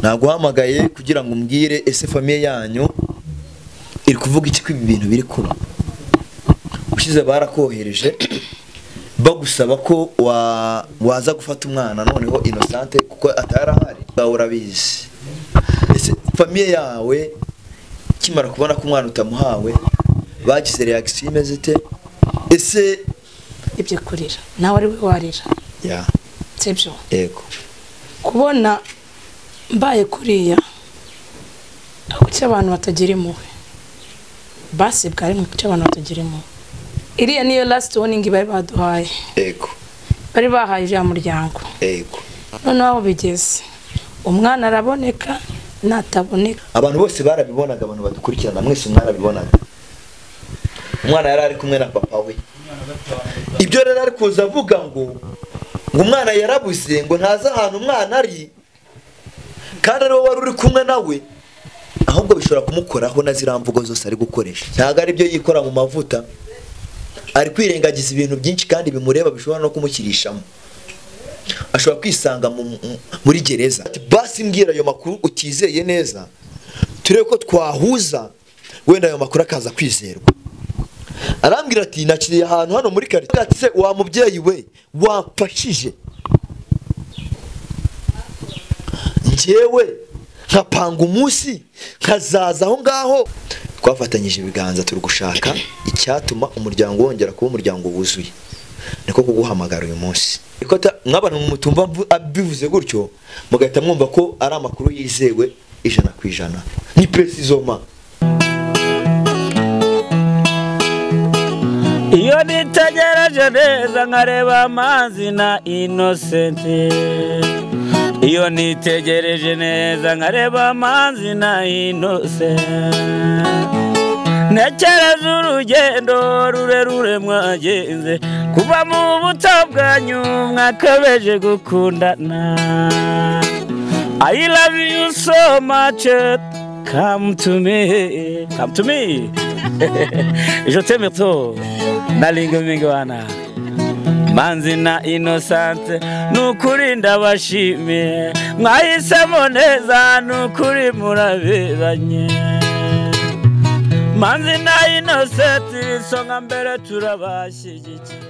Naguhamagaye kugira ngo umbwire ese famille yanyu iri kuvuga iki ko ibi bintu biri kuba. Ushize barakohereje bagusaba ko waza gufata umwana noneho Innocente kuko atarahari, urabizi. Ese famille yawe kimara kubona ko umwana utamuhawe bagize reaction imeze ite? Ese ibyo kurira nawe ari we warira? Ya. Sibyo? Yego. Kubona mbaye kuriya kuki abantu batagira impuhwe, basi bwari mu kuki abantu batagira impuhwe. Iriya niyo last warning bari baduhaye. Yego. Bari bahaye iriya muryango. Yego. Noneho aho bigeze umwana araboneka nataboneka. Abantu bose barabibonaga, abantu badukurikirana mwese mwarabibonaga. Umwana yari ari kumwe na papa we. Ibyo rero ari kuza avuga ngo umwana yarabuze, ngo ntazi ahantu umwana ari kandi ari wowe wari uri kumwe nawe, ahubwo bishobora kumukoraho na ziriya mvugo zose ari gukoresha. Ntabwo ari byo yikora mu mavuta, ari kwirengagiza ibintu byinshi kandi bimureba bishobora no kumukirishamo. Ashobora kwisanga muri gereza. Basi mbwira ayo makuru utizeye neza, turebe ko twahuza wenda ayo makuru akaza kwizerwa. Arambwira ati nakiriye ahantu hano muri quartier. Ati se wa mubyeyi we wamfashije njyewe nkapanga umunsi nkazaza aho ngaho. Twafatanyije ibiganza turi gushaka icyatuma umuryango wongera kuba umuryango wuzuye, niko kuguhamagara uyu munsi. Nk'abantu mutumva bivuze gutyo mugahita mwumva ko ari amakuru yizewe 100%, ni precisement. Iyo nitegereje neza nkareba Manzi na Innocente, iyo nitegereje neza nkareba Manzi na Innocente, ntekereza urugendo rurerure mwagenze kuva mu buto bwanyu mwakabeje gukundana. I love you so much, come to me, come to me. Je t'aime trop. Nalingo mingwana Manzi na Innocente, nukuri ndabashimiye, mwahisemo neza nukuri muraberanye. Manzi na Innocente isonga mbere turabashyigikiye.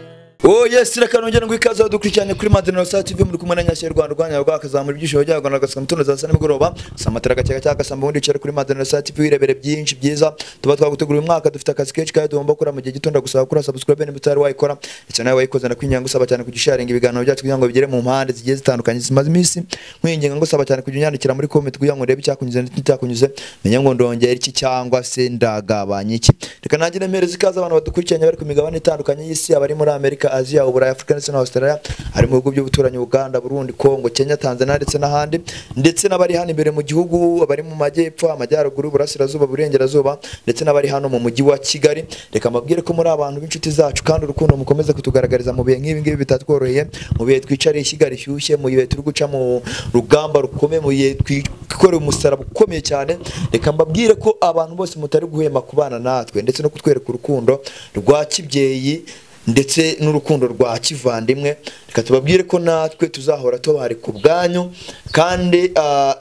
Oh yes, reka nongera ngo ikaze dukurikirane kuri Manzi na TV muri kumwe na Nyashya Rwanda rwanya rwakazamura ibyishimo bya Rwanda gasaka mutondo za nimugoroba samatara gakeka cyakasamba ubundi cyo kuri Manzi na TV wirebere byinshi byiza tuba twagutegura uyu mwaka. Dufite akazi kenshi kandi tugomba gukora mu gihe gito. Ndagusaba gukora subscribe niba utari wayikora, ndetse nawe wayikoze ndakwinginga ngusaba cyane kugisharinga ibiganiro byacu kugira ngo bigere mu mpande zigiye zitandukanye zimaze iminsi. Nkwinginga ngusaba cyane kujya unyandikira muri comment kugira ngo ndebe icyakunyuze n'icyakunyuze, menye ngo ndongera iki cyangwa se ndagabanya iki. Reka nanjye nemereze ikaze abantu badukurikiranye bari ku migabane itandukanye y'isi, abari muri Amerika, Aziya, Uburayi, Afrika ndetse na Australia, ari mu bihugu by'ubuturanyi Uganda, Burundi, Kongo, Kenya, Tanzania ndetse n'ahandi, ndetse n'abari hano imbere mu gihugu, abari mu majyepfo, amajyaruguru, burasirazuba, burengerazuba, ndetse n'abari hano mu mujyi wa Kigali. Reka mbabwire ko muri abantu b'inshuti zacu kandi urukundo mukomeza kutugaragariza mu bihe nk'ibi ngibi bitatworoheye, mu bihe twicariye ishyiga rishyushye, mu bihe turi guca mu rugamba rukomeye, mu bihe twikoreye umusaraba ukomeye cyane. Reka mbabwire ko abantu bose mutari guhema kubana natwe ndetse no kutwereka urukundo rwa kibyeyi ndetse n'urukundo rwa kivandimwe. Reka tubabwire ko natwe tuzahora tubari ku bwanyu kandi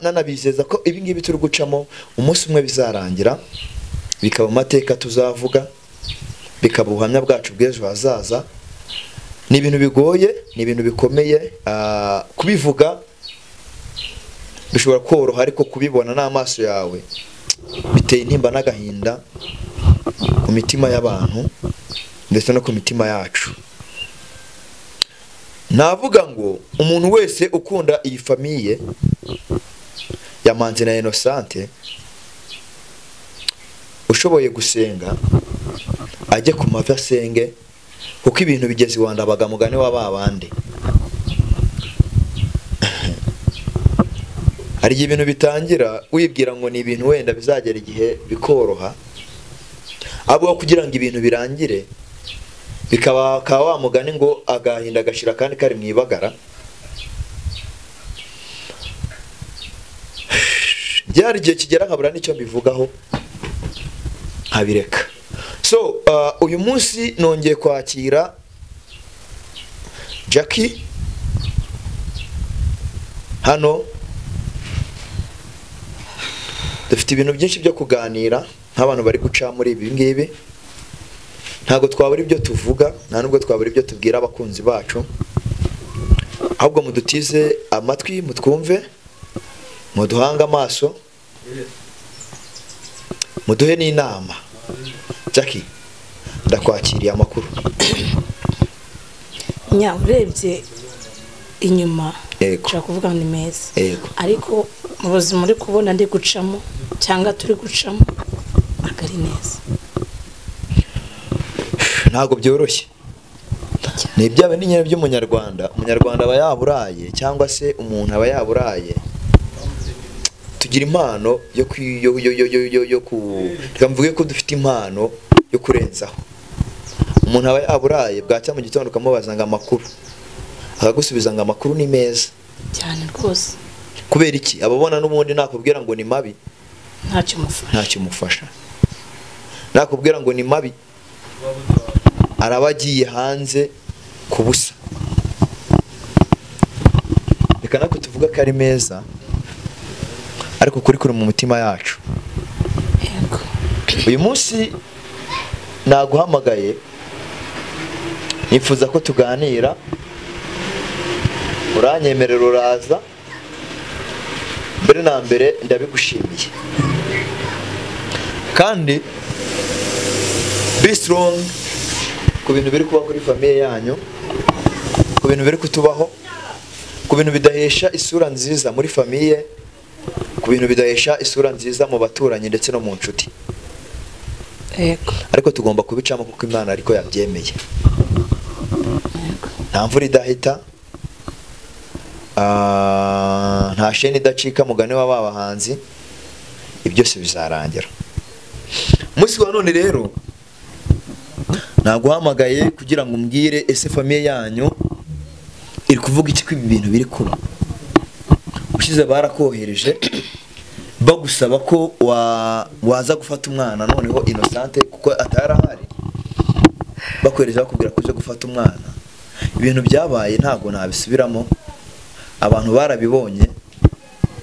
nanabizeza ko ibi ngibi turi gucamo umunsi umwe bizarangira, bikaba amateka tuzavuga, bikaba ubuhamya bwacu bw'ejo hazaza. Ni ibintu bigoye, ni ibintu bikomeye, kubivuga bishobora koroha ariko kubibona n'amaso yawe biteye intimba n'agahinda ku mitima y'abantu ndetse no ku mitima yacu. Navuga ngo umuntu wese ukunda iyi famille ya Manzi na Innocente ushoboye gusenga ajye ku mavi asenge, kuko ibintu bigeze iwandabaga mugane wa babandi. Hari ibintu bitangira wibwira ngo ni ibintu wenda bizagera igihe bikoroha, abo kugira ngo ibintu birangire bikaba wa mugani ngo agahinda gashira kandi kari mu ibagara. Byari igihe kigera nkabura nicyo mbivugaho nkabireka. So uyu munsi nongeye kwakira Jackie hano Dufite ibintu byinshi byo kuganira nk'abantu bari guca muri ibi ngibi. Ntabwo twabura ibyo tuvuga, nta nubwo twabura ibyo tubwira abakunzi bacu. Ahubwo mudutize amatwi, mutwumve, muduhanga amaso, muduhe n'inama. Jackie, ndakwakiriye amakuru. Nya urebye inyuma nshaka kuvuga ni meza, ariko mu buzima uri kubona ndi gucamo cyangwa turi gucamo akari neza. Ntabwo byoroshye. Ni ibyabe n'inyene by'umunyarwanda. Umunyarwanda aba yaburaye cyangwa se umuntu aba yaburaye. Tugira impano yo yo ku reka mvuge ko dufite impano yo kurenzaho. Umuntu aba yaburaye bwacya mu gitondo ukamubaza ngo amakuru, akagusubiza ngo amakuru ni meza cyane rwose. Kubera iki? Ababona n'ubundi nakubwira ngo ni mabi ntacyo mufasha, ntacyo mufasha. Nakubwira ngo ni mabi arabagiye hanze kubusa. Reka nako tuvuga ko ari meza, ariko kuri kuri mu mutima yacu. Yego. Uyu munsi naguhamagaye nifuza ko tuganira, uranyemerera uraza. Mbere na mbere ndabigushimiye, kandi be strong ku bintu biri kuba kuri famille yanyu, ku bintu biri kutubaho, ku bintu bidahesha isura nziza muri famille, ku bintu bidahesha isura nziza mu baturanyi ndetse no mu nshuti. Yego. Ariko tugomba kubicamo kuko Imana ariko yabyemeye. Nta mvura idahita, nta sheni idacika mugani wa babahanzi, ibyo byose bizarangira. Umunsi wa none rero naguhamagaye kugira ngo umbwire ese famille yanyu iri kuvuga iki ko ibi bintu biri kuba. Ushize barakohereje bagusaba ko waza gufata umwana, noneho Innocente kuko atarahari, bakohereje bakubwira ko uje gufata umwana. Ibintu byabaye ntago nabisubiramo, abantu barabibonye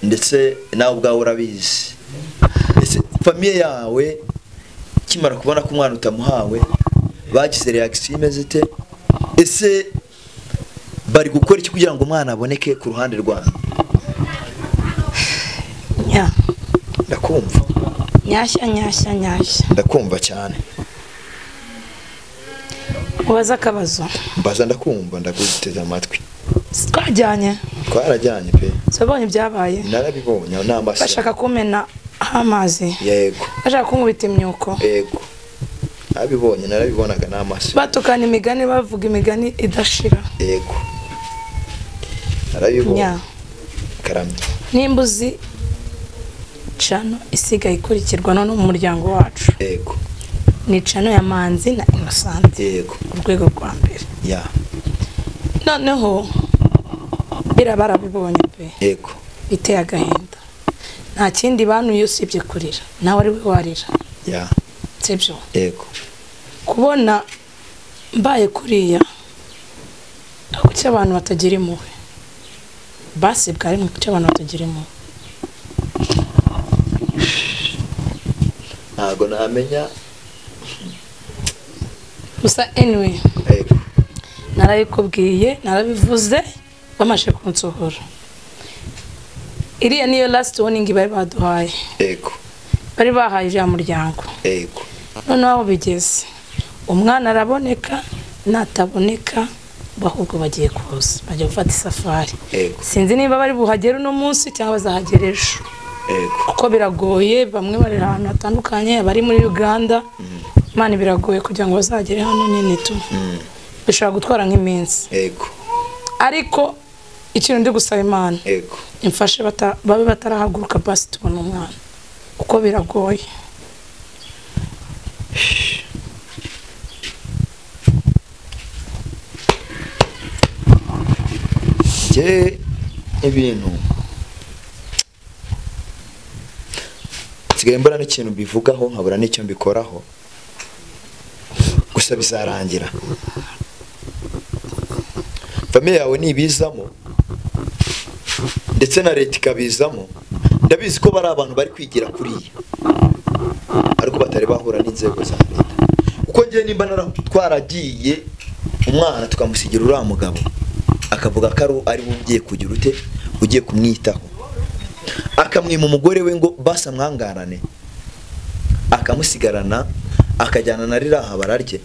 ndetse nawe ubwawe urabizi. Ese famille yawe kimara kubona ko umwana utamuhawe bagize reaction imeze ite? Ese bari gukora iki kugira ngo umwana aboneke ku ruhande rwanyu? Nya. Ndakumva. Nyashya nyashya nyashya. Ndakumva cyane. Ubaza akabazo. Mbaza ndakumva, ndaguteze amatwi. Twajyanye. Twarajyanye pe. Sabonye byabaye. Narabibonye n'amaso. Bashaka kumena amazi. Yego. Bashaka kunkubita imyuko. Yego. Abibonye narabibonaga n'amaso. Batukana imigani, bavuga imigani idashira. Yego. Narabibonye. Karamye. Nimbuzi cano isigaye ikurikirwa none mu muryango wacu. Yego. Ni cano ya Manzi na Innocente. Yego. Ku rwego rwa mbere. Ya. Noneho barabibonye pe. Yego. Biteye agahinda. Nta kindi banuye usibye kurira. Nawe ari we warira. Ya. Sibyo. Yego. Kubona mbaye kuriya kuki abantu batagira impuhwe? Basi bwari mwe kuki abantu batagira impuhwe? Ntago namenya. Gusa anyway. Yego. Narabikubwiye, narabivuze, bamashe kunsohora. Iriya niyo last warning bari baduhaye. Yego. Bari bahaye ijya muryango. Yego. Noneho aho bigeze, umwana araboneka nataboneka ahubwo bagiye kuza, bagiye gufata isafari. Sinzi niba bari buhagere uno munsi cyangwa bazahagera ejo. Yego. Kuko biragoye, bamwe bari ahantu hatandukanye, abari muri Uganda. Imana biragoye kugira ngo bazagere hano nyine tu. Bishobora gutwara nk'iminsi. Yego. Ariko ikintu ndi gusaba Imana. Yego. Imfashe babe batarahaguruka basi tubona umwana. Kuko biragoye. Je ibintu nsigaye mbura n'ikintu mbivugaho nkabura n'icyo mbikoraho, gusa bizarangira. Famille yawe nibizamo ndetse na leta ikabizamo Ndabizi ko bari abantu bari kwigira kuriya, ariko batari bahura n'inzego za leta. Kuko ngiye nimba twaragiye umwana tukamusigira uriya mugabo, akavuga ko ari we ugiye kugira ute, ugiye kumwitaho, akamwima umugore we ngo basa mwangarane, akamusigarana akajyana na riraha bararye,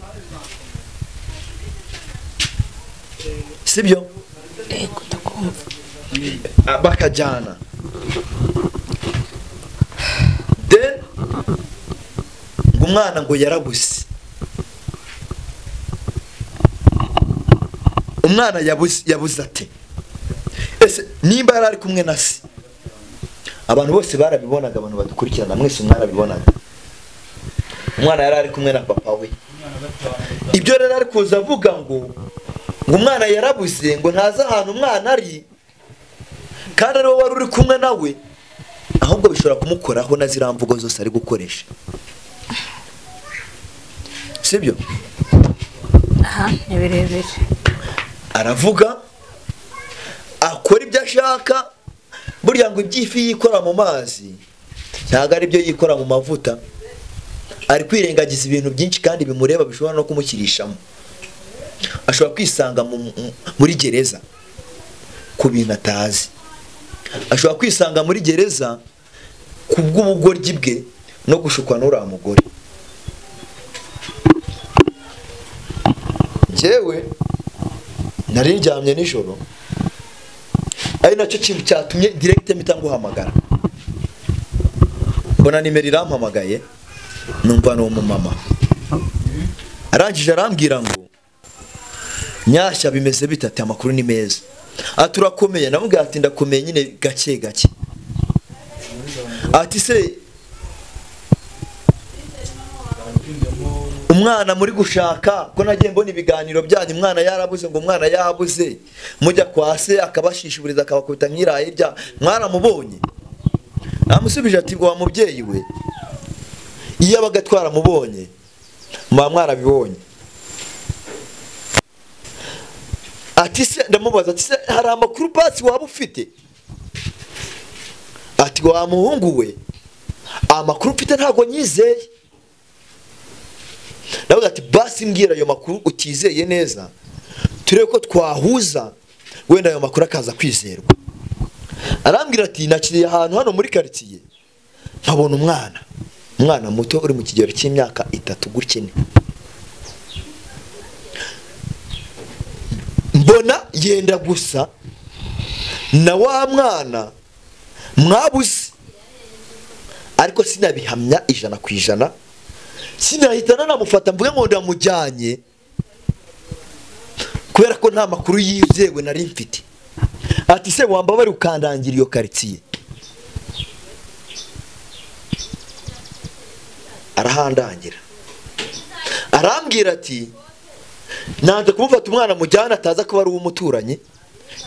sibyo? Yego ndakumva. Bakajyana, then ngo umwana ngo yarabuze, umwana yabuze ate? Ese nimba yari ari kumwe na se, abantu bose barabibonaga, abantu badukurikirana mwese mwarabibonaga, umwana yari ari kumwe na papa we. Ibyo rero ari kuza avuga ngo umwana yarabuze, ngo ntazi ahantu umwana ari, kandi ari wowe wari uri kumwe nawe, ahubwo bishobora kumukoraho na ziriya mvugo zose ari gukoresha, sibyo? Aha ni birebire. Aravuga akora ibyo ashaka. Burya ngo ibyifi yikora mu mazi ntabwo ari byo yikora mu mavuta. Ari kwirengagiza ibintu byinshi kandi bimureba bishobora no kumukirishamo. Ashobora kwisanga muri gereza ku bintu atazi, ashobora kwisanga muri gereza ku bw'ubugoryi bwe no gushukwa n'uriya mugore. Njyewe nari ndyamye nijoro, ari nacyo kintu cyatumye direct mpita nguhamagara, mbona nimero irampamagaye, numva ni umumama. Arangije arambwira ngo Nyashya bimeze bite? Ati amakuru ni meza. Ati urakomeye? Namubwira ati ndakomeye nyine gake gake. Ati se umwana muri gushaka, ko nagiye mbona ibiganiro byanyu, umwana yarabuze, ngo umwana yabuze, mujya kwa se akabashishuburiza akabakubita nk'irayi rya mwaramubonye? Namusubije ati wa mubyeyi we, iyo abaga twaramubonye muba mwarabibonye. Ati se ndamubaza ati se hari amakuru pasi waba ufite? Ati wa muhungu we, amakuru mfite ntago nyizeye. Ndavuga ati basi mbwira ayo makuru utizeye neza, turebe ko twahuza, wenda ayo makuru akaza kwizerwa. Arambwira ati nakiriye ahantu hano muri quartier nkabona umwana muto uri mu kigero cy'imyaka 3 gutya, mbona yenda gusa na wa mwana mwabuze, ariko sinabihamya 100%, sinahitana namufata mvuge ngo ndamujyanye kubera ko nta makuru yizewe nari mfite. Ati se wamba bari ukandangira iyo quartier? Arahandangira, arambwira ati nanze kumufata umwana mujyana ataza kuba ari uw'umuturanyi,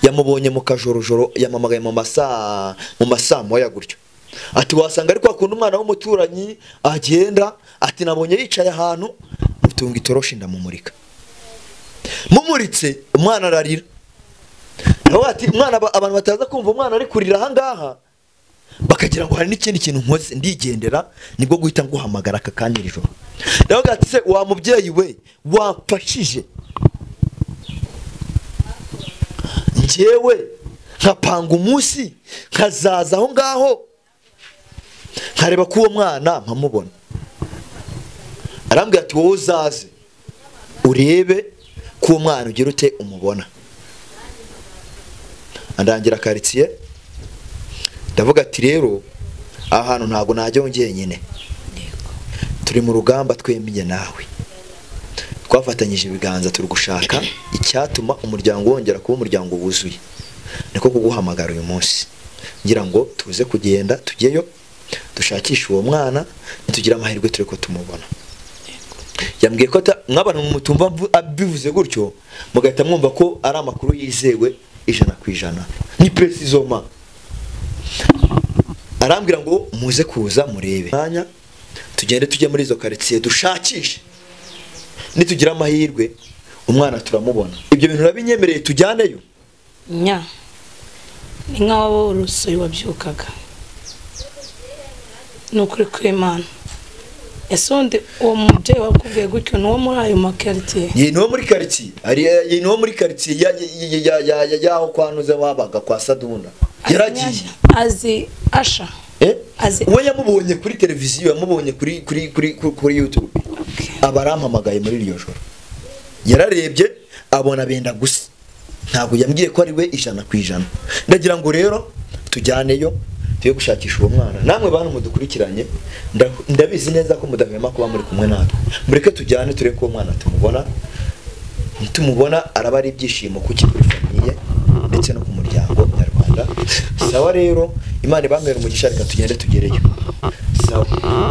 yamubonye mu kajorojoro, yamamagaye mu masaa moya gutyo. Ati wasanga ariko akunda umwana w'umuturanyi agenda, ati nabonye yicaye ahantu, mutunga itoroshi ndamumurika, mumuritse umwana ararira. Nawe ati umwana, abantu bataza kumva umwana ari kurira aha ngaha bakagira ngo hari n'ikindi kintu nkoze, ndigendera, nibwo guhita nguhamagara aka kanya ijoro. Nawe ati se wa mubyeyi we wamfashije njyewe nkapanga umunsi nkazaza aho ngaho nkareba ko uwo mwana mpamubona. Arambwira ati wowe uzaze urebe ko uwo mwana ugira ute umubona. Andangira quartier, ndavuga ati rero aha hantu ntago najya njyenyine, turi mu rugamba twemye nawe, twafatanyije ibiganza turi gushaka icyatuma umuryango wongera kuba umuryango wuzuye, niko kuguhamagara uyu munsi ngira ngo tuze kugenda tujyeyo dushakishe uwo mwana, nitugira amahirwe turi ko tumubona. Yambwiye ko mw'abantu mutumva abivuze gutyo mugahita mwumva ko ari amakuru yizewe 100%, ni precisement. Arambwira ngo muze kuza murebe mwanya, tugende tujye muri izo quartier dushakishe, nitugira amahirwe umwana turamubona. Ibyo bintu urabinyemereye tujyaneyo? Nya ni nkaho urusoyi wabyukaga. Ni ukuri kw'Imana. Ese undi uwo mubyeyi wakubwiye gutyo ni uwo muri ayo makaritsiye? Ye, ni uwo muri karitsiye, ni uwo muri karitsiye y'aho kwa Nuze wabaga kwa Saduna. Yaragiye. Azi Asha? We yamubonye kuri televiziyo, yamubonye kuri kuri kuri kuri YouTube. Aba arampamagaye muri iryo joro. Yararebye abona benda gusa. Ntabwo yambwiye ko ari we 100%. Ndagira ngo rero tujyaneyo tuye gushakisha uwo mwana. Namwe bantu mudukurikiranye, ndabizi neza ko mudahwema kuba muri kumwe natwe. Mureke tujyane turebe ko uwo mwana tumubona. Nitumubona araba ari ibyishimo kuki kuri famiye ndetse no ku muryango nyarwanda. Sawa rero, Imana ibamere umugisha, reka tugende tugereyo. Sawa.